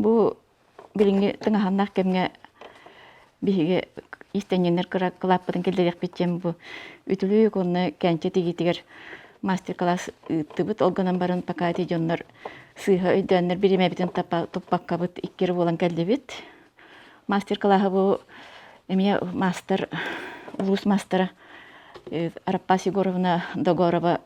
Бу билиҥҥи тыҥаһаннаах кэмҥэ биһиги иистэнньэннэр кыра кылааппытын киллэриэхпит диэн бу үтүлүк уонна кээнчэ тигиитигэр мастер-класс ыыттыбыт. Ол гынан баран пока ити дьоннор сыыһа өйдөөннөр бириэмэбитин туппаккабыт икки эрэ буолан кэллибит. Мастер-классы бу эмиэ маастар, улуус маастара Араппаас Егоровна Догорова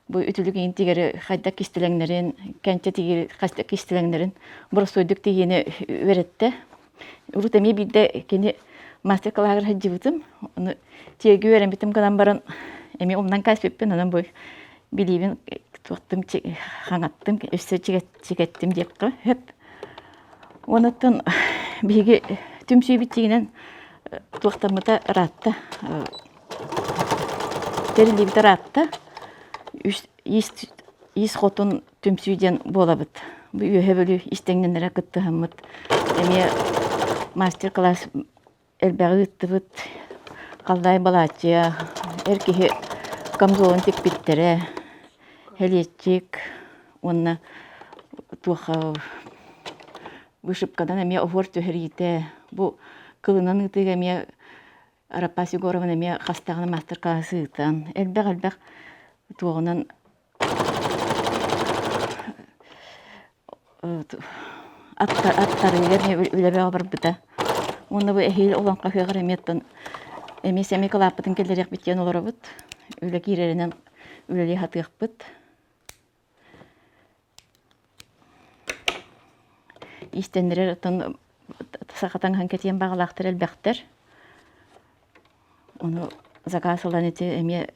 бу үтүлүк иин тигэри хайдах кистэлэҥнэрин, кэнчэ тигири хайдах кистэлэҥнэрин боростуойдук тигиини үөрэттэ. Урут эмиэ биирдэ кини мастер-класс сылдьыбытым. Ону тиэги үөрэммитим гынан баран эмиэ умнан кээспиппин, онон бу билиибин туохтум хаҥаттым, өссө чигэттим диэххэ сөп. Онуттан биһиги түмсүүбүт тигинэн туохтаммыта ыраатта, тэриллибитэ ыраатта. Ис хотун түмсүү диэн буолабыт. Бу Үөһэ Бүлүү истэҥнэннэрэ кыттыһаммыт эмиэ мастер-класс элбэҕи ыыттыбыт. Халдаай Балааччыйа эр киһи камзолун тикпиттэрэ, Һэлиэччик уонна туох вышивканан эмиэ оһуор түһэриитэ. Бу кылынан ыытыыга эмиэ Араппаас Егоровна эмиэ хастаҕына мастер-класс ыытан элбэх-элбэх туоҕунан аттарыыга эмиэ үлэбэ барбыта. Уонна бу эһиил олоҥхо ыһыаҕар эмиэ оттон эмиэ сэмэй кылааппытын киллэриэхпит диэн олоробут. Үлэ киирэринэн үлэлии сатыахпыт. Иистэннэрэр оттон саха таҥаһын кэтиэн баҕалаахтар элбэхтэр. Ону заказ ылан ити эмиэ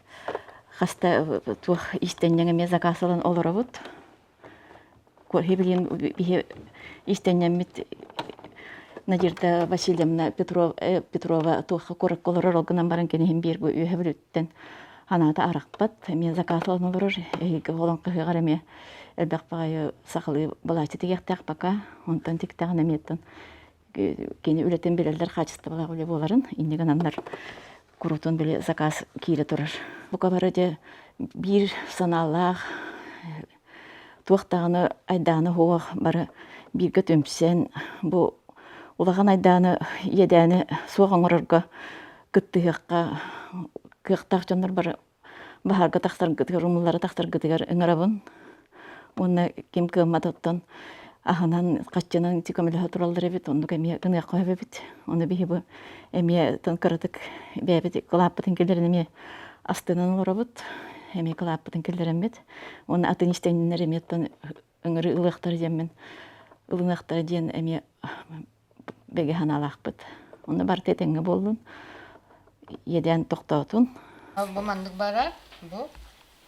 хаста туох иистэнньэҥ эмиэ заказ ылан олоробут. Билигин биһи иистэнньэммит Надежда Васильевна Петрова туохха куоракка олорор, ол гынан баран киниһин биир бу Үөһэ Бүлүүттэн анаата арахпат, эмиэ заказ ылан олорор. Эһиги олоҥхо ыһыаҕар эмиэ элбэх баҕайы сахалыы былааччы тигиэхтээх пока. Онтон тиктэҕинэ эмиэ кини үлэтин билэллэр хаачыстыбалаах үлэ буоларын инньэ гынаннар куруутун били заказ киирэ турар. Бука бары дьэ биир санаалаах туох даҕаны айдааны суох бары бииргэ түмсэн бу улахан айдааны иэдээни суох оҥорорго кыттыһыахха кыахтаах дьоннор бары баһаарга тахсаргытыгар, умуллара тахсаргытыгар ыҥырабын. Уонна ким кыаммат оттон аһынан, хаччынан ити көмөлөһө тураллар эбит, оннук эмиэ гыныахха сөп эбит. Ону биһи бу эмиэ тон кыратык бэйэбит кылааппытын киллэрэн эмиэ астынан олоробут. Эмиэ кылааппытын киллэрэммит. Уонна атын истэннэр эмиэ оттон ыҥырыы ылыахтара диэммин ылыныахтара диэн эмиэ бэгэ санаалаахпыт. Онно барыта этэҥҥэ буоллун, иэдээн тохтоотун. Бу маннык барар, бу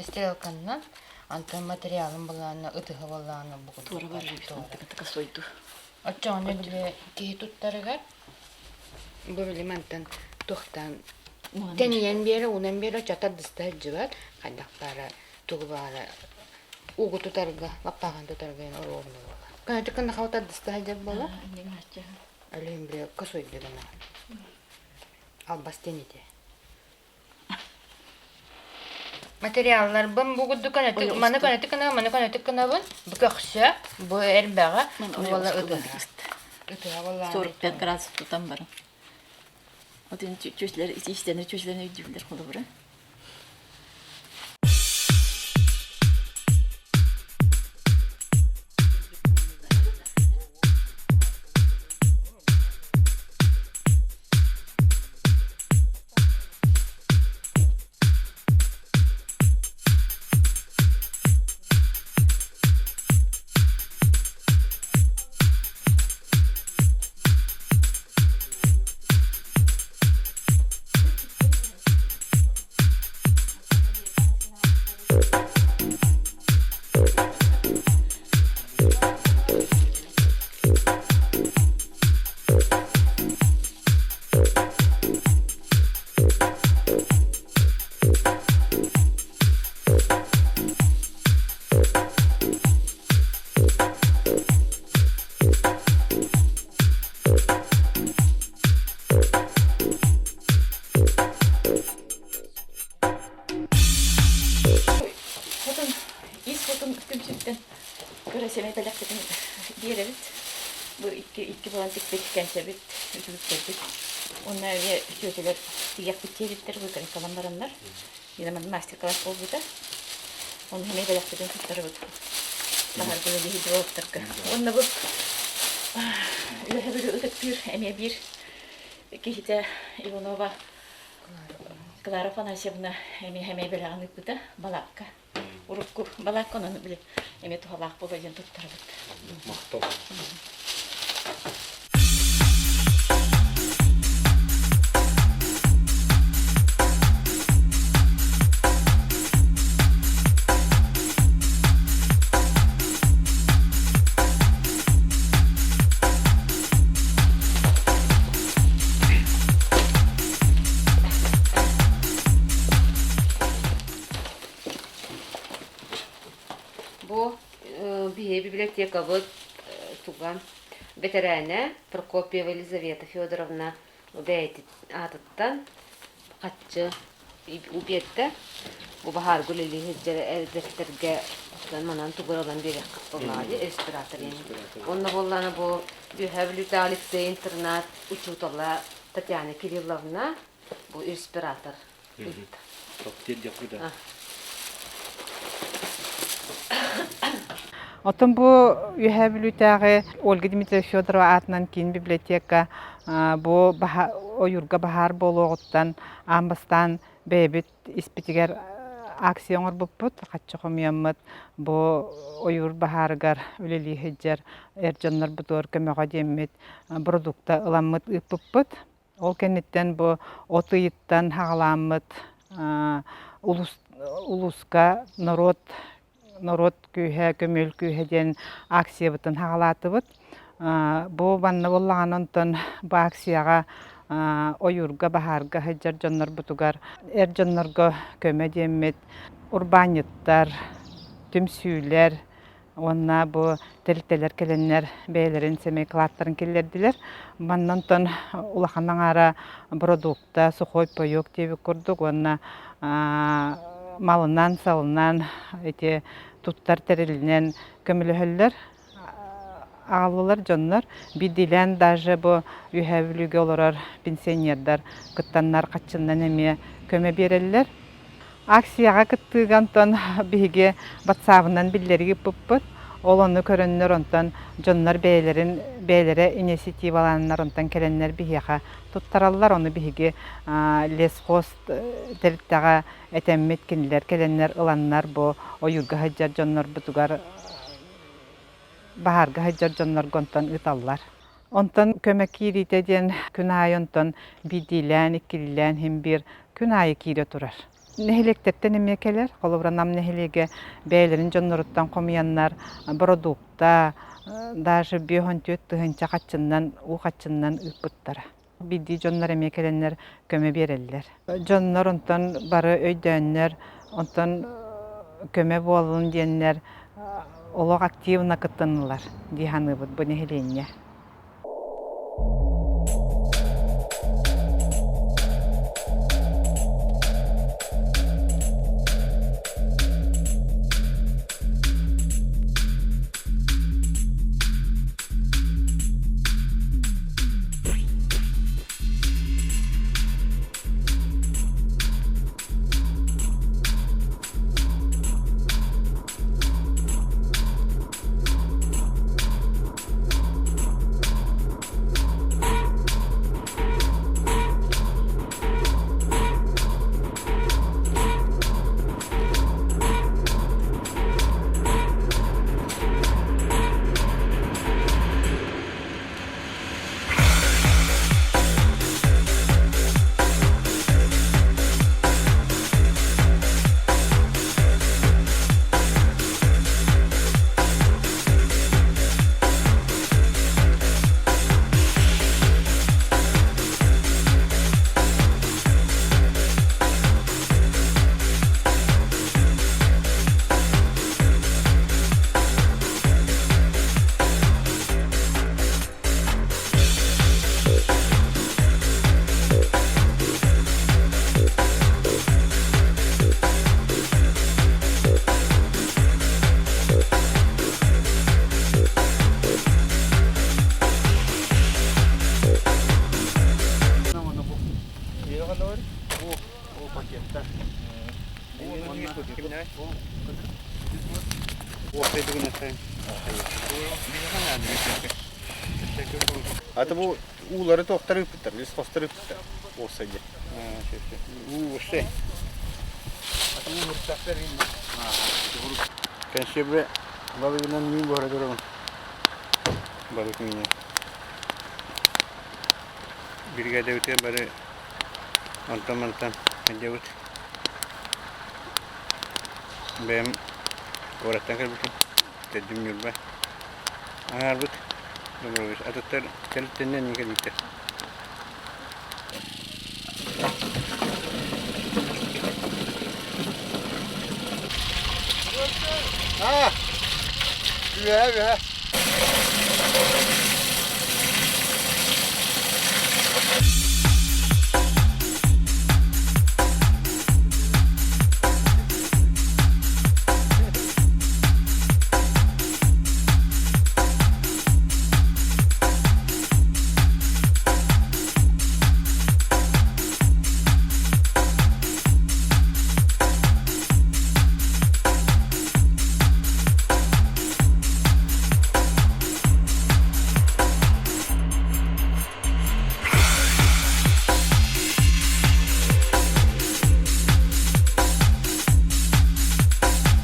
стрелканнан, антон материалын былаана, ытыһы былаана бу Туора барар эбит, сойду. Оччоҕуна били киһи туттарыгар бу били мантан туохтаан тэнийэн биэрэ, уунан биэрэ, оччото дыста сылдьыбат, хайдах баара тугу баара угу тутарга, лаппааҕын тутарга оруобуна буолар. Көнөтүк гына халтардыста сылдьар буолар. Өлүөн бile косойду гына. Албас диэн ити. Материалларбын бу курдук көнөтүк, маны көнөтүк гына, маны көнөтүк гынабын. Бу көхсө, бу эрбэҕэ, буола ытыһа. Ытыһа буоллаҕына. 45 градус тутан баран. Отun чүчлэр, истэнэр чүчлэрин өйдүүллэр холобура. буолан тикпит кэнсэбит, үтүлүктэрбит. Уонна эмиэ үтүөтүлэр тигиэхпит диэбиттэр выкройкалан бараннар. Биир мастер-класс буолбута. Ону эмиэ бэлэхпитин туттарабыт. Баһаргы үлэлиһи Уонна бу Үөһэ Бүлүү ытыктыыр эмиэ биир киһитэ Иванова Клара Афанасьевна эмиэ эмиэ бэлэҕин ыыппыта балаакка. Урукку балаакка онон били эмиэ туһалаах буолуо диэн туттарабыт. Махтал. Бу биһиги библиотекабыт туган бэтэрээнэ Прокопьева Елизавета Федоровна бэйэтин аатыттан хаччы биэрдэ. Бу баһаарга үлэлии сылдьар эрбэттэргэ манан тугу ылан биэриэххит буоллаҕа дии респиратор Уонна буоллаҕына бу Үөһээ Бүлүүтээҕи лицей-интернат учуутала Татьяна Кирилловна бу респиратор ыытта. Оттон бу Үөһээ Бүлүүтээҕи Ольга Дмитриевна Федорова аатынан киин библиотека бу ойуурга баһаар буолуоҕуттан аан бастаан бэйэбит испитигэр акция оҥорбуппут, хаччы хомуйаммыт бу ойуур баһаарыгар үлэлии сылдьар эр дьоннорбутугар көмөҕө диэммит продукта ыламмыт ыыппыппыт. Ол кэнниттэн бу от ыйыттан саҕалааммыт улууска норуот норуот күүһэ, көмүөл күүһэ диэн акциябытын саҕалаатыбыт. Бу манна буоллаҕына онтон бу акцияҕа ойуурга, баһаарга сылдьар дьоннорбутугар эр дьоннорго көмө диэммит урбаанньыттар, түмсүүлэр уонна бу тэрилтэлэр кэлэннэр бэйэлэрин сэмэй кылааттарын киллэрдилэр. Манна онтон улахан аҥаара бородуукта, сухой паёк диэбит курдук уонна малынан-салынан ити туттар тэрилинэн көмөлөһөллөр. Аҕаллылар дьоннор биирдиилээн даже бу Үөһээ Бүлүүгэ олорор пенсионердар кыттаннар хаччыннан эмиэ көмө биэрэллэр. Акцияҕа кыттыыга онтон биһиги батсаабынан биллэрии ыыппыппыт. Ол ону көрөннөр онтон дьоннор бэйэлэрин бэйэлэрэ инициативалааннар онтон кэлэннэр биһиэхэ туттараллар. Ону биһиги лесхоз тэрилтэҕэ этэммит кинилэр кэлэннэр ыланнар бу ойуурга сылдьар дьоннорбутугар баһаарга сылдьар дьоннорго онтон ыыталлар. Онтон көмө киириитэ диэн күн аайы онтон биирдиилээн, иккилиилээн иһин биир күн аайы киирэ турар. Нэһилиэктэртэн эмиэ кэлэр. Холобура, Нам нэһилиэгэ бэйэлэрин дьонноруттан хомуйаннар бородуукта, даже 54 тыһыынча хаччыннан, уу хаччыннан ыыппыттара. Биирдии дьоннор эмиэ кэлэннэр көмө биэрэллэр. Дьоннор онтон бары өйдөөннөр, онтон көмө буоллун диэннэр олох активно кыттыннылар дии саныыбыт бу нэһилиэнньэ. ханна Бу бу пакетта. Аты бу уулары тохтар ыппыттар, лис хостор ыппыттар. Уопсайда. Уу вообще. Аты уу муртахтар Кэнсиэбэ балыгынан миин буһара турабын. Балык миинэ. Биригээдэбитигэр бары онтон-мантан сылдьабыт. Бэйэм куораттан кэлбитим, төрдүм Ньурба. Аҥаарбыт Добрович, атыттар тэрилтэннэн эҥин кэлбиттэр. Аа, үөһэ үөһэ.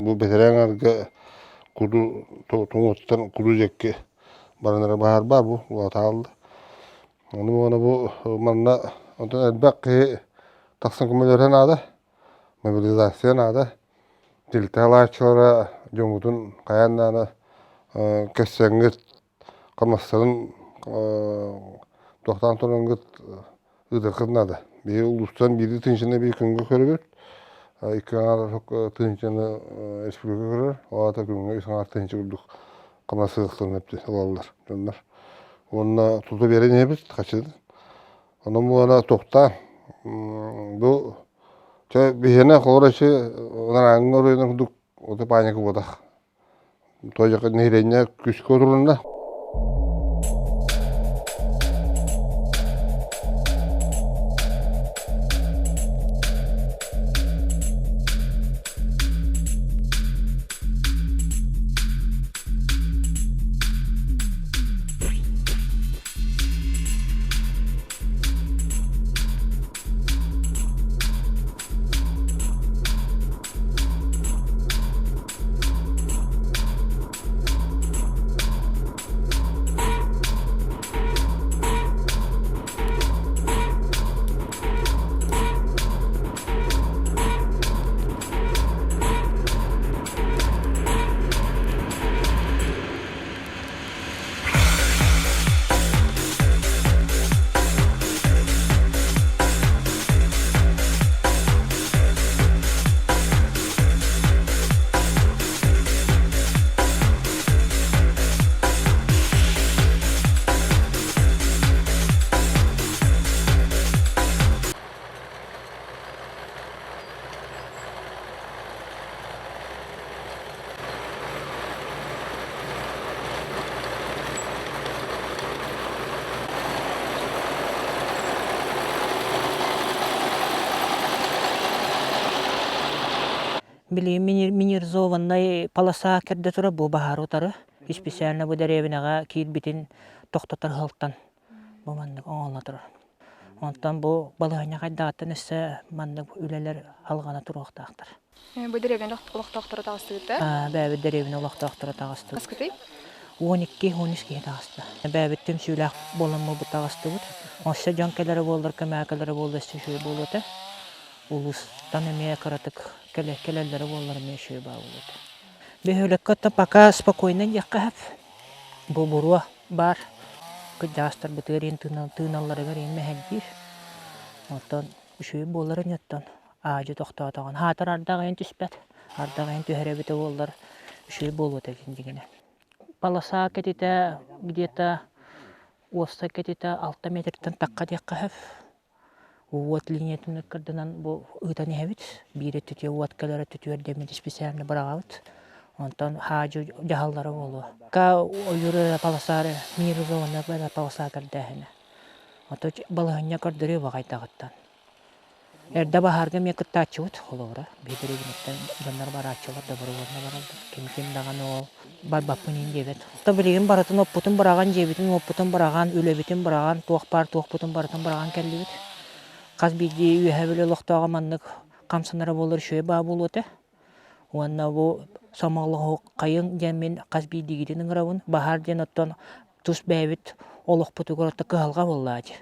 Бу бэтэрээҥ арга куду туҥуттан куду дьэкки баранара баһаарбаа бу улаатаалла. Ону уонна бу манна онтон элбэх киһи тахсан көмөлөһө наада, мобилизация наада. Тилтэ алааччылара дьоҥҥутун хайаан даҕаны көрсөҥҥүт, хамнастарын туохтаан тураҥҥыт ыытыаххыт наада. Биһиги улуустан биирдии тыһыынчаны биир күҥҥэ көрөбүт, икки аҥаар тыһыынчаны республика көрөр, ол аата күҥҥэ үс аҥаар тыһыынча курдук хамнас ыахтарын ылаллар дьоннор. Уонна тута биэрэн иһэбит хаччытын. Онон буолана тохтоон бу чэ биһиэнэ холобура ичи ынарааҥҥы оройуонун курдук ото паника буотах. Тоойуоха нэһилиэнньэ күүскэ отурунна. Били минерализованнай полоса кэрдэ турар бу баһаар утары специально бу дэриэбинэҕэ киирбитин тохтотор ыһылтан бу маннык оҥоһулла турар. Онтон бу балаһыанньа хайдаҕыттан өссө маннык үлэлэр алҕана туруохтаахтар. Бу дэриэбинэ олохтоохторо таҕыстыбыттар? Бэйэбит дэриэбинэ олохтоохторо таҕыстыбыт. Хаскытый? 12-13 киһи таҕыста. Бэйэбит түмсүүлээх буоламмыт таҕыстыбыт. Өссө дьон кэлэрэ буоллар, көмө кэлэрэ буоллар өссө үчүгэй буолуо этэ. Улуустан эмиэ кыратык кэлэллэрэ буоллар эмиэ үчүгэй баа буолуо этэ. Бөһүөлэккэ оттон пока спокойно диэххэ сөп. Бу буруо баар. Кырдьаҕастарбытыгар иһин тыыналларыгар иһин мэһэйдиир. Оттон үчүгэй буолар ини оттон аадьы тохтоотоҕун. Аатар ардах иһин түспэт. Ардах иһин түһэр эбитэ буоллар үчүгэй буолуо этэ дьиҥинэ. Полоса кэтитэ где-то уопсай кэтитэ алта метртэн тахха диэххэ сөп. Уот линиятын ыккардынан бу ыытан иһэбит. Биир өттүтүгэр уот кэлэр өттүтүгэр диэммит специально быраҕабыт. Онтон хаадьы дьаһаллара буолуо. Ка ойуур эрэ полосаары минерализованная полоса көрдөөһүнэ. Ото балаһыанньа көрдөрүө баҕайдаҕыттан. Эрдэ баһаарга эмиэ кыттааччыбыт, холобура, биһи дэриэбинэттэн дьоннор барааччылар, добровольно бараллар. Ким-ким даҕаны ол барбаппын иһин диэбэт. То билигин барытын оппутун быраҕан, дьиэбитин уоппутун быраҕан, үлэбитин быраҕан, туох баар туохпутун барытын быраҕан кэллибит. Хас биирдии Үөһээ Бүлүү олохтооҕо маннык хамсанара буоллар үчүгэй баа буолуо этэ. Уонна бу сомоҕолоһуоххайыҥ диэн мин хас биирдиигитин ыҥырабын. Баһаар диэн оттон тус бэйэбит олохпутугар оттон кыһалҕа буоллаҕа дии.